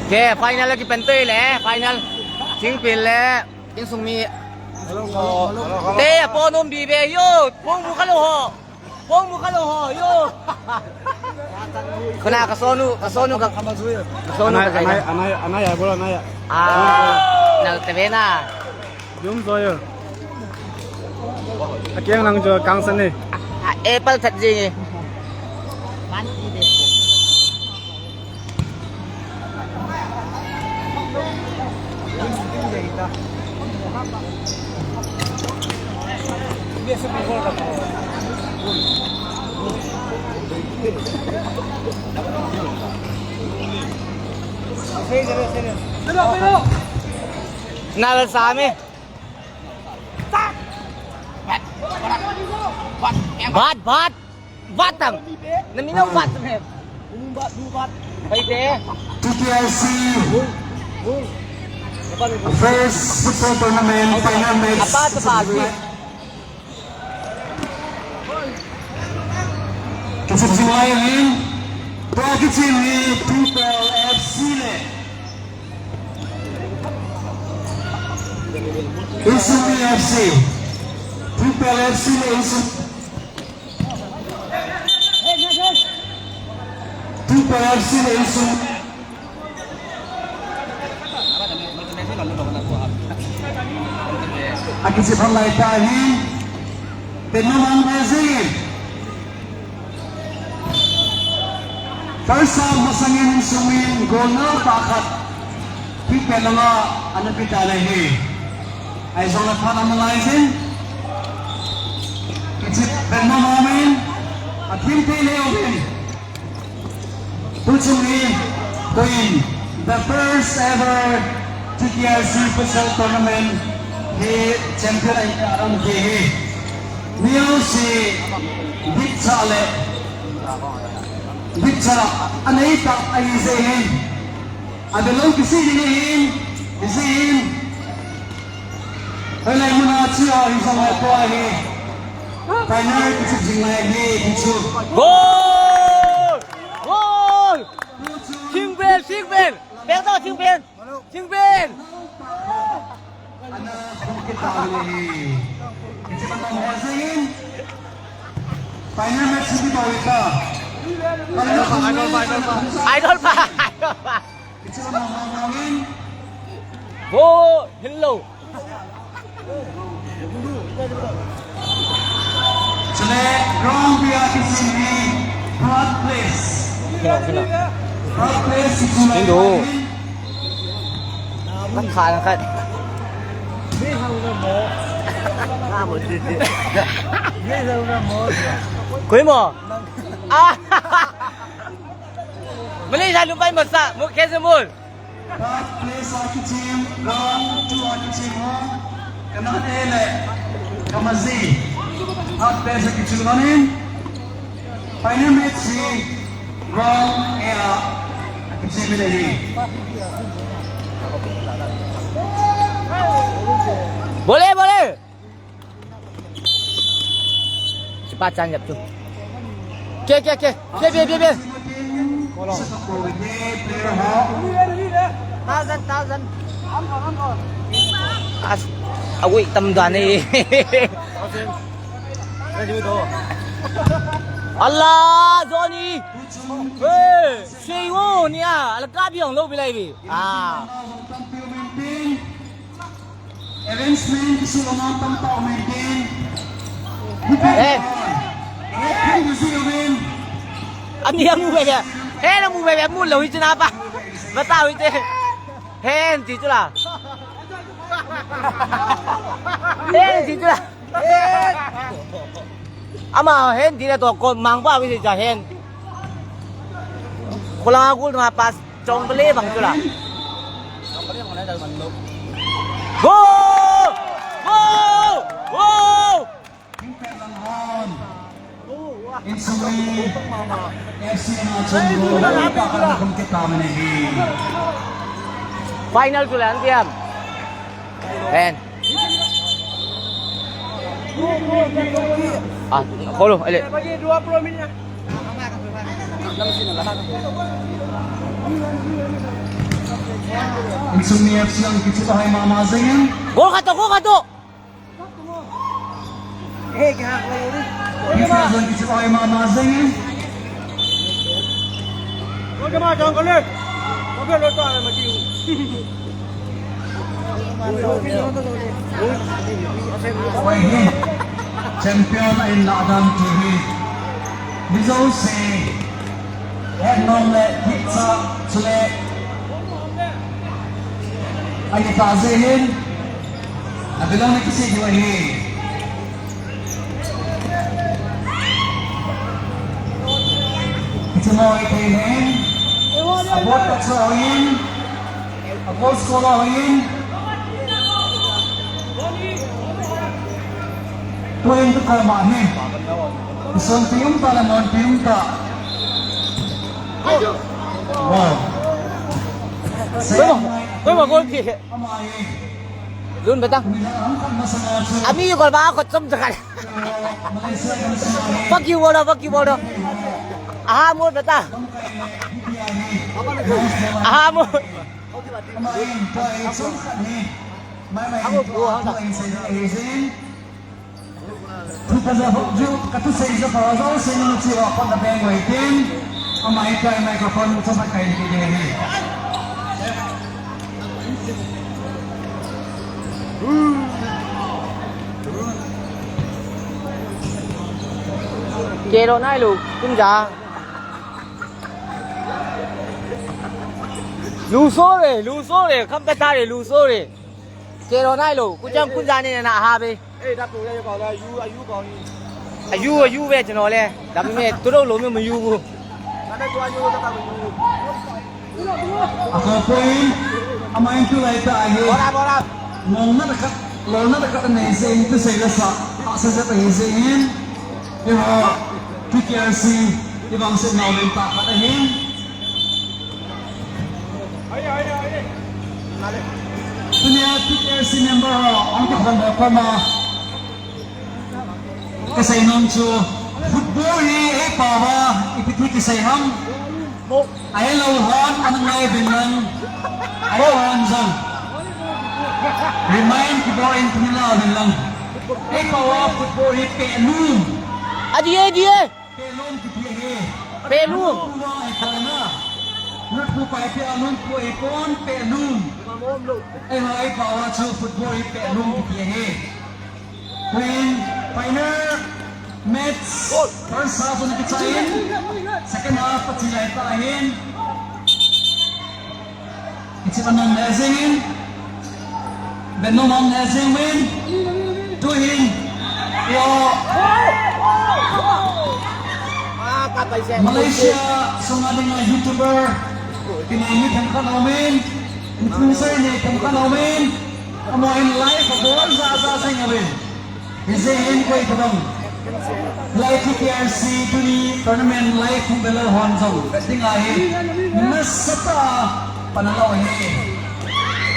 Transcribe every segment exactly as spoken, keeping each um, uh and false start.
Ke final ki pen toi le final. Singpil le insung mi. Te po nom bi be yo. Pong bu kalo ho. Pong bu kalo ho yo. Kona ka sonu, ka sonu ka. Ka sonu ka. Anai, anai, anai, anai ya, bola anai ya. Ah, nal te be na. Jum soyo. Akiang lang jo kangsan ni. Ah, apple that ji. Nal same. Bat, bat. Bat tam. Naminaw bat tam he. Bai de. T K I C. First football tournament final match. Apa tu pagi? Kichim jing lai hin. Tua kichim hi Triple F C le Insung F C. Triple F C le Insung. Triple F C le Insung. Akichip lai ta hi. Penalty amazing. First half masangin Insung in goal na pakhat. Kipe langa ana pita na hi. Ahi zong le phat ana lai jin. Kichip pen mama min. A team te le uvin. Tuchung hi tuin the first ever T K I C futsal tournament hi champion ahi a ram te hi. Neo si dik cha le dik cha la anei ta ahi je hin. Abelou kisi ni hin, kisi hin. Helai muna chia hi zong le tua hi. Final kichip jing lai hi, kichu. Goal! Goal! Singpil, Singpil! Bel to, Singpil! Singpil! Ana, kung kita ni hi. Kichip ang mga zingin. Final match hindi pa wika. Idol pa, idol pa. Idol pa, idol pa. Kichip ang mga zingin. Go! Hello! Chule, ground bia kichim hi third place. Third place kichim hi. Khat khat, khat. Koi mo? Ah! Malaysia lumpai masa, mu kese mul. Third place a kichim, round two a kichim ho. Kana ele, Kamazi. Third place a kichim ho nin. Final match hi round A a kichim le hi. Bole, bole. Sipa chan yap chu. Ke, ke, ke. Ke, be, be, be. Thousand, thousand. As, away, tam dan eh. Allah, Johnny. Hey, sei wo ni a, ala ka biang lo bilai bi. Ah. Arrangement, kisu lama tam tau maintain. Eh. Arrangement, kisu lama. Ani amu bebe. He na mu bebe mu lo hi chuna pa. Bata hi che. Hen ti chula. Hen ti chula. Ama hen ti na to ko mang pa wi cha hen. Ko la gul ma pas. Chong bele bang chula. Go! Go! Go! Insung F C na chong go. Final chula antiam. Hen. Ah, kholo, ele. Bagi dua puluh minit. Lam sini lah. Insung mi F C jong kichep ahoi mama jengin. Goal khat toh, goal khat toh. Hey, kya? Insung jong kichep ahoi mama jengin. Goal kya ma jang kale. Goal kya lo to ai ma tiu. Champion in la dan tu hi. Mizo se. He nom le, hit sa, chule. Ani ta je hin. Abilong na kisi jua hi. Kichamo ai thei hin. Abot tak sa hin. Abot skola hin. Tuin tu koma hin. Son pium ta le mon pium ta. Wow. Koi ma, koi ma goal kick. Lun betang. Ami goal ba khut chom jakan. Fuck you bol do, fuck you bol do. Aha mut betang. Aha mut. Thu ka ja ho ju, ka thusei ja ho, jouse nung chu a pat na beng wai tin. Amai kai microphone mu chama kai ni ke ni. Kelo nai lu, kum ja. Lu so re, lu so re, kham ta ta re, lu so re. Kelo nai lo, kuchang kun ja ni na ha be. Eh, da ko ya ko la, yu, ayu ko ni. Ayu, ayu ve chano le. Da me tu lo lo me mu yu bu. Na me ko ayu ka ta mu yu. Ako point, amain tu lai ta ahi. Bora, bora. Mong na ka, lo na ka nei se in tu sei la sa. A sa sa ta hi se in. Iho, P K R C, ibang se na len ta ka hin. Tunia P K R C member ho, ang ka khon ho koma. Kasei nom chu, football hi eipao a, ipi ti kisei ham. Ahilou hon, ana ngai uvin lang. Ahilou hon jong. Remind kibol in tuni la uvin lang. Eipao a, football hi pehlum. Adi, adi, eh. Pehlum kiti ahi. Pehlum. Lutpu vang ahipon a. Lutpu pai pia lutpu ahipon pehlum. Eiho eipao a chu football hi pehlum kiti ahi. Tuin final match first half ana kichai in. Second half achi lai ta ahin. Kichep anom le jing in. Benom anom le jing in. Tuhin. Yo. Malaysia sunga dinga YouTuber. Kini ni themkhat aum in. Influencer ni themkhat aum in. Amaho in live abol ja ja jing uvin. Hijeh hin koi tobang. Lai P K R C tuni tournament lai khum belo hon jong. Dinga hi. Nasatah a pan alou hi.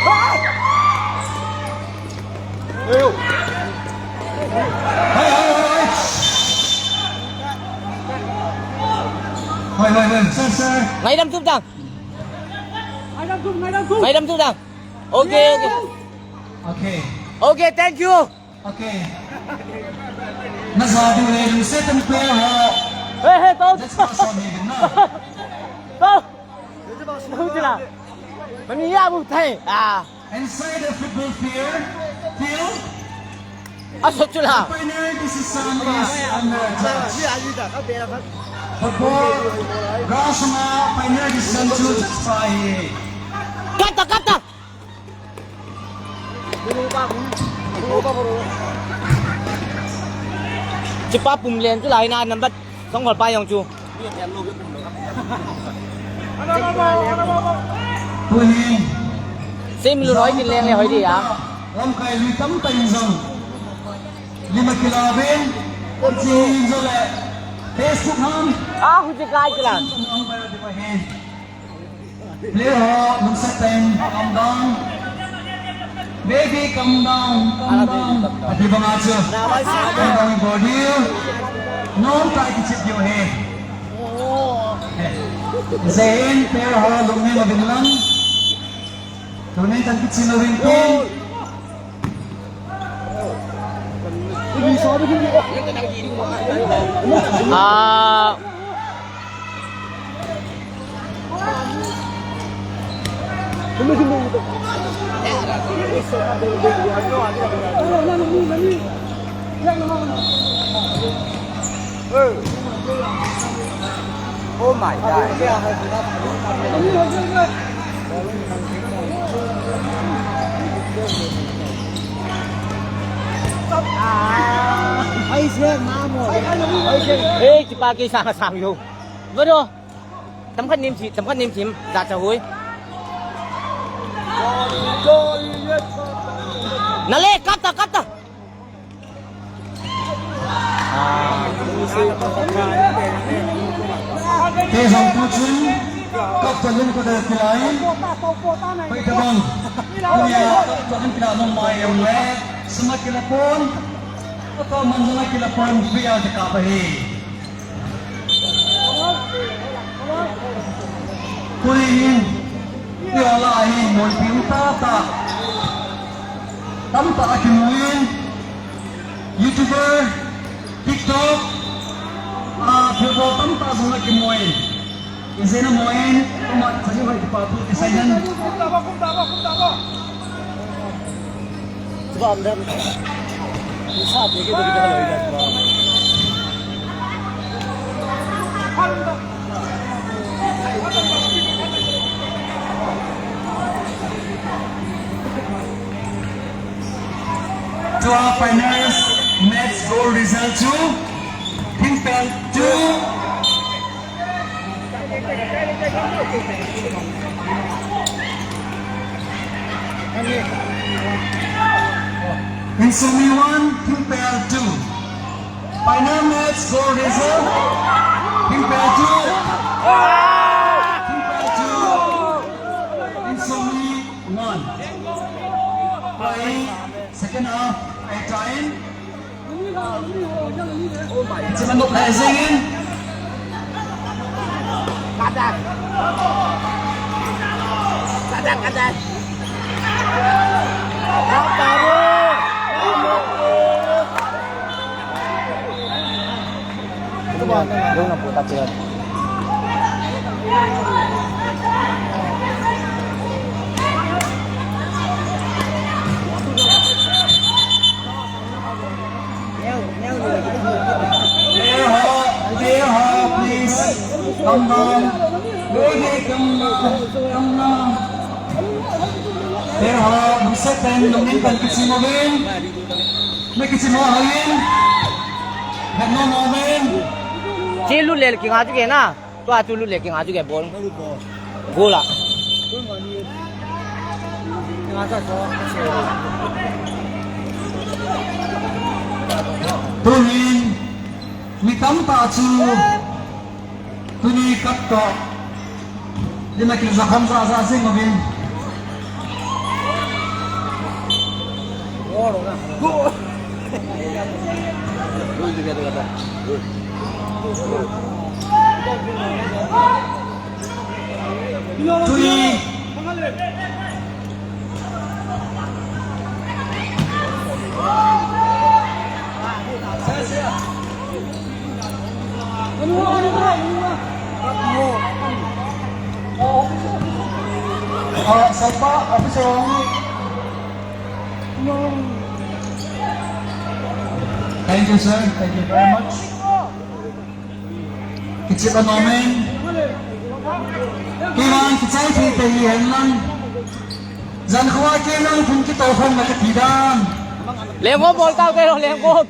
Hai, hai, hai, hai. Hai, hai, hai. Sir, sir. Ngaidam tup tang. Ngaidam tup tang. Okay, okay. Okay. Okay, thank you. Okay. Na sa du le lu se tan pe ho. Hey, hey, to. Let's go, so ni na. To. To chila. Mami ya bu thai. Ah. Inside the football field, field. A so chila. Final decision is under judge. Football. Grass ma final decision chu judge pa hi. Kata, kata. Chipa pum len chu lai na number song hol pa jong chu. Tuhin. Sim lu noi kin leng le hoi di a. Lamkai lui tam ta in jong. Lima kila ven. Chi in jong le. Facebook ham. Ah, hu chi kai kila. Player ho, lungset tah in, calm down. Baby, calm down, calm down. Ati banga chu. Calm down body. No, tai kichep diu ahi. Jai Hind, player ho, lungnem uvin lang. Tan kichim uvin tin. Ah. Oh my God. Hey, kipa ke sang sang yo. Bro. Tam khat nim thi, tam khat nim thim, da cha hui. Na le, kap ta, kap ta. Kei jong tu chun, kap ta lum ko da kilai. Pai ta bang. Kuya, kap ta lum kila lum mai em le. Suma kila pon. Kap ta man suma kila pon, kuya ka pa hi. Tuhin, i-ol a hin, Monpi um tata. Tamtah akimun, YouTuber, TikTok, ah, football tamtah jong akimun. Ijeh inem itile, tuma, sagi hoi kipa thu, kisai nan. To our finals, match goal result two, Thingpel two, Insomni one, Thingpel two. Final match goal result, Thingpel two, Thingpel two, Insomni one. Pai, second half, pai time. Seven to play, Zengin. Kada. Kada, kada. Dong na puta tiyan. Player ho, player ho, please. Come down. Baby, come down. Come down. Player ho, lungset tah in, lungnem tah in kichim uvin. Neikichim uvin. Hetnom uvin. Chilu lel kinga chu kei na. Tua chu lut le kinga chu kei bol. Goal a. Tuhin, mi tamtah chu, tuni kap toh, dina kin zakham za za jing uvin. Three. Ah, Salpa, officer. Thank you, sir. Thank you very much. Kichep anom in. Kei vang kichai thei thei hi hen lang. Jan kho a kei lang phun kitoh khom na kati dan. Lengkhom bol tau kei lo, Lengkhom.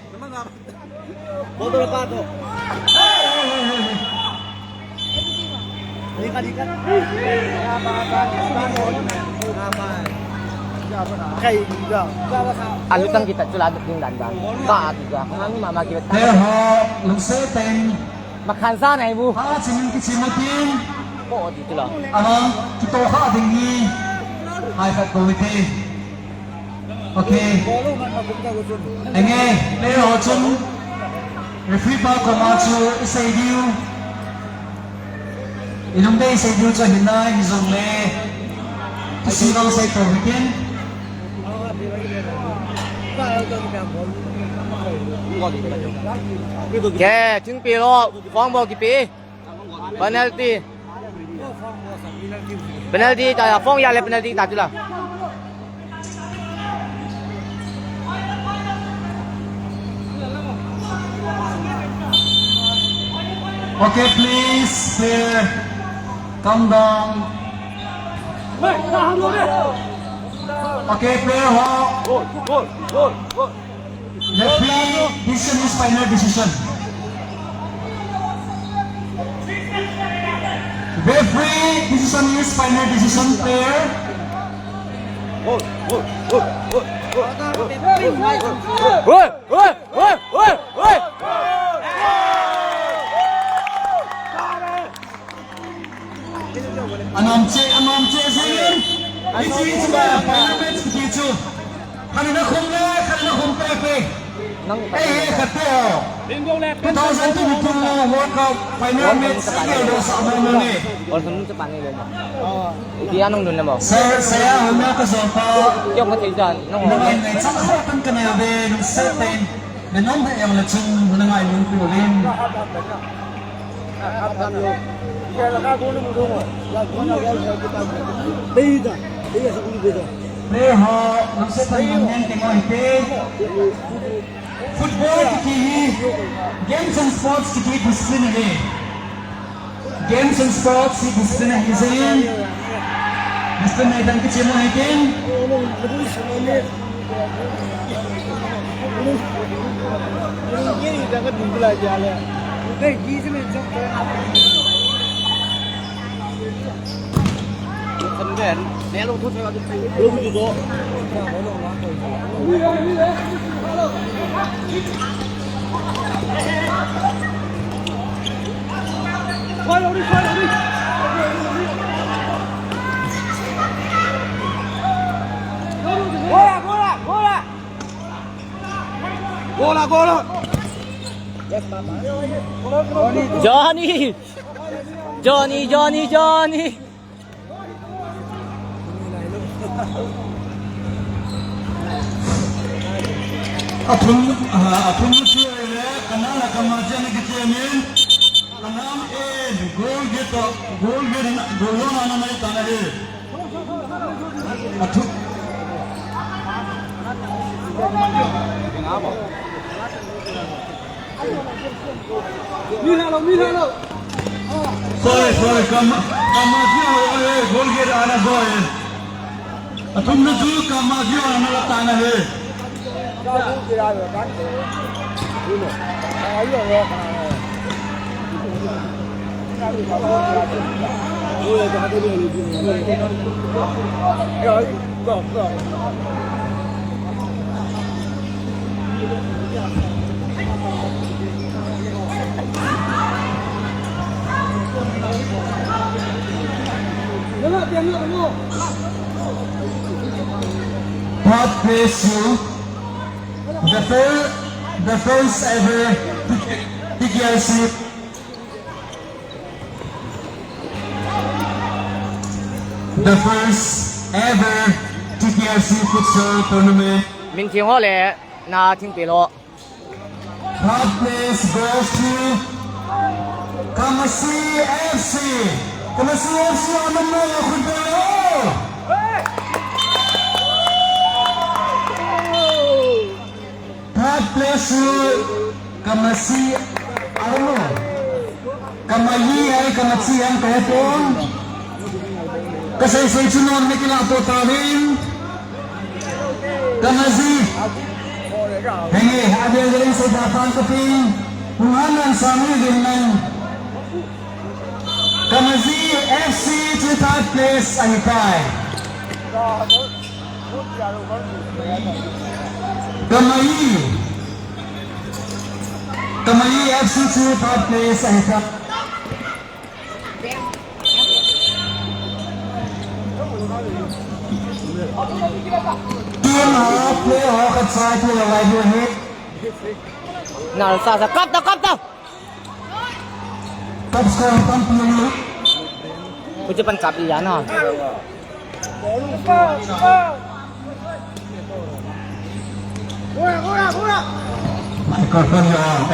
Bol to pa to. Alutang kita chula ding dan dan. Ka ati ka. Hang mama kita. Lungset tah in. Makhansa nai bu. Ha, chiming kichim utin. Ko ati chula. Ama, kitoh kha ding hi. Hai khat ko ite. Okay. Enge, player ho chun referee pa koma chu isei diu. Ilungdei isei diu chu hinai hijongle. Single side for weekend. Ke, thingpi lo, form bol kipe. Penalty. Penalty ta, form ya le penalty ta tu la. Okay, please, player, come down. Okay, player ho. Referee, decision is final decision. Referee, decision is final decision, player. Oi, oi, oi, oi, oi. Anom che, anom che, singin. Ichi, ichi ba, final match kiti chu. Khat in akhum le, khat in akhum pehpeh. Ei, ei, khat te o. Two thousand twenty-two World Cup final match, igeldoh sah mong mong e. World Cup nung chapang e le mo. Ipi a nung dun le mo. Sir, sir, hung na ka so pa. Kyo ka thei jan, nung. Nung ai ngai chang khat tan ka na ve, nung se pen. Nang hung hei ang le chung, nang ai nung pu lim. Player ho, nang se tan nang neng te ngoi te. Football kiti hi, games and sports kiti discipline ahi. Games and sports hi discipline ahi jeh in. Discipline nei dan kichai mo ahi tin. Johnny! Johnny, Johnny, Johnny! Athum, ah, athum chu ahile, Kanal le Kamachi ana kichemin, Kanal in goal get to, goal get in, goal one ana nai tan ahi. Athum. Sorry, sorry, Kama-, Kamachi ho, eh, goal get ana jo e. Athumna chu Kamachi ho ana la tan ahi. God bless you. The fir-, the first ever T K R C. The first ever T K R C futsal tournament. Min thing ho le na thing pe lo. Third place goes to Kamasi F C. Kamasi F C, amen mo, khut bol o. Third place chu Kamasi, ano, Kamayi ai, Kamachi ai, kahepon. Kasei sei chu non ne kila to tauvin. Kamazi. Henge, abel dering sei da pan kapin. Hung han nan sami din nan. Kamazi F C chu third place ahitai. Kamayi. Kamayi F C chu third place ahitai. Team ho, player ho, khat sa chu la lai bu hi. Na sa sa kap ta, kap ta. Top scorer tampi um e. Kuchi pan kap iya na. Microphone you're on.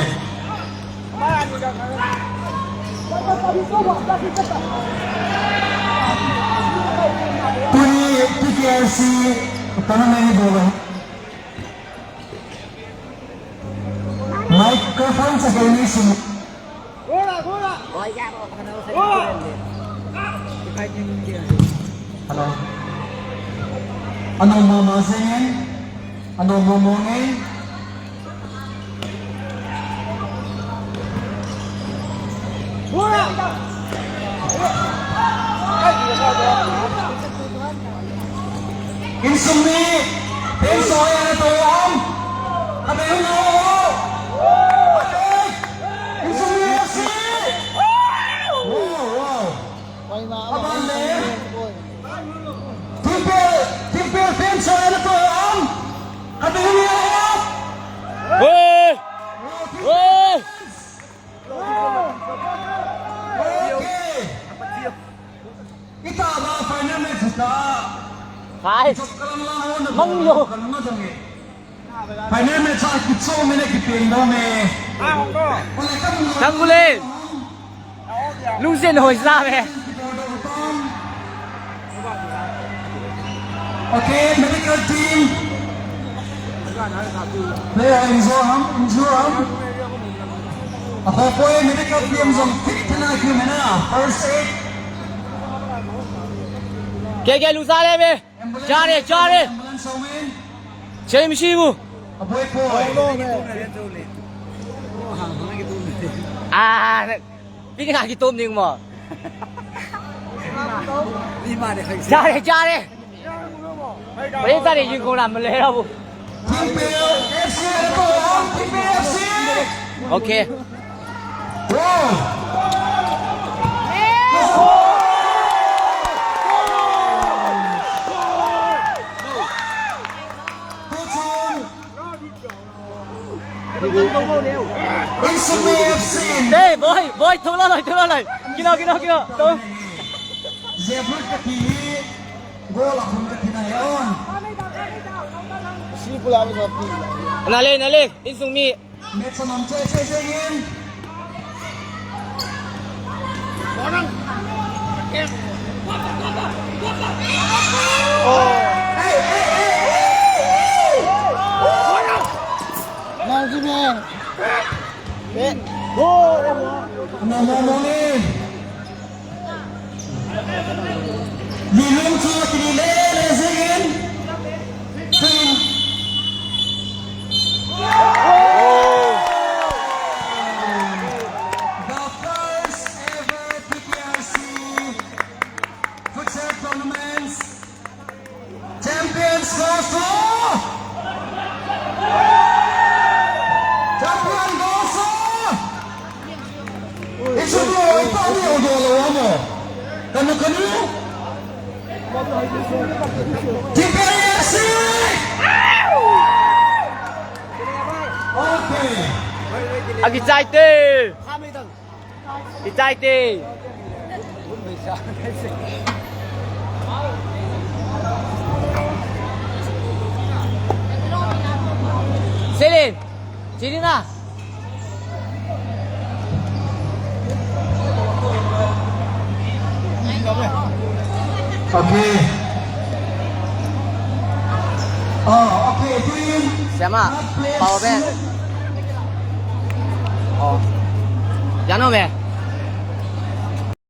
Tuni T K R C tournament ni bol. Microphone sa keni sum. Hello. Ano mama singing? Ano mama nging? Insung mi, insung mi, ano to, um? Ano yung, ano? Insung mi, F C! Wow, wow. Aban le. Timpil, timpil, timpil, so, ano to, um? Ano yung, ano? Hey! Hey! Okay. Ita ba final match ta. Hai. Mang yo. Final match a kichom e, kipeng dom e. Tangule. Lungsen hoi sa me. Okay, medical team. Player injure ham, injure ham. Ako po eh, medical team jong fit na kiu mena. First aid. Ke ke lu sa le me. Ambulance, ja re, ja re. Ambulance ho me. Chei mi si bu. Apo po. Ah, Pini nga kitom ning mo. Jare, jare. Pwede tayo yung kung naman lera po. Timpil F C, ano to, ah? Timpil F C! Okay. Wow! Tuchon! Insung mi F C. Hey, boy, boy, tula lai, tula lai. Kino, kino, kino. To. Jebut kati, goal akhum kati na yon. Si pula mi kati. Nale, nale, Insung mi. Match a nam che che che in. Nang si me. Be. Go. Nang mo mo ni. Lilung chu kini le le jing in. Twin. The first ever T K R C futsal tournaments champions goes to champion goes to Isu tu, ita ni o do lo amo. Kanu, kanu. T K R C. Okay. Agi chai te. Agi chai te. Selin. Sini na. Okay. Oh, okay, team. Siapa? Power bank. Oh. Jano me.